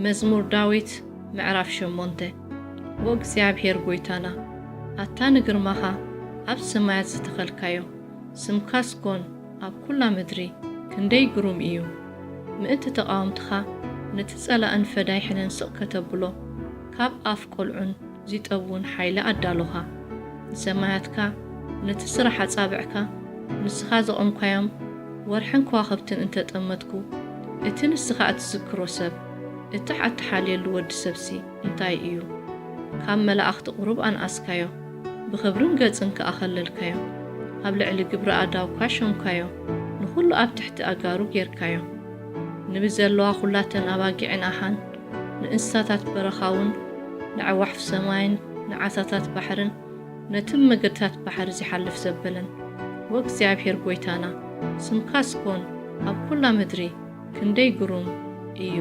መዝሙር ዳዊት ምዕራፍ ሸሞንተ። ኦ እግዚኣብሔር ጐይታና፣ ኣታ ንግርማኻ ኣብ ሰማያት ዝተኸልካዮ፣ ስምካስ ኮን ኣብ ኵላ ምድሪ ክንደይ ግሩም እዩ። ምእንቲ ተቓወምትኻ ነቲ ጸላእን ፈዳይሕንን ስቕ ከተብሎ፣ ካብ ኣፍ ቈልዑን ዚጠብዉን ሓይሊ ኣዳሎኻ። ንሰማያትካ፣ ነቲ ስራሕ ኣጻብዕካ፣ ንስኻ ዘቖምካዮም ወርሕን ከዋኽብትን እንተ ጠመትኩ፣ እቲ ንስኻ እትዝክሮ ሰብ፣ እቲ እተሓልየሉ ወዲ ሰብሲ እንታይ እዩ? ካብ መላእኽቲ ቁሩብ ኣንኣስካዮ፣ ብኽብርን ገጽን ከኣ ኸለልካዮ። ኣብ ልዕሊ ግብሪ ኣእዳውካ ሾምካዮ፣ ንኹሉ ኣብ ትሕቲ ኣእጋሩ ጌርካዮ። ንብዘለዋ ኹላተን ኣባጊዕን ኣሓን፣ ንእንስሳታት በረኻ እውን፣ ንኣዕዋፍ ሰማይን ንዓሳታት ባሕርን፣ ነቲ ብመገድታት ባሕሪ ዚሓልፍ ዘበለን። ወእግዚኣብሔር ጐይታና፣ ስምካስ ኮን ኣብ ኵላ ምድሪ ክንደይ ግሩም እዩ።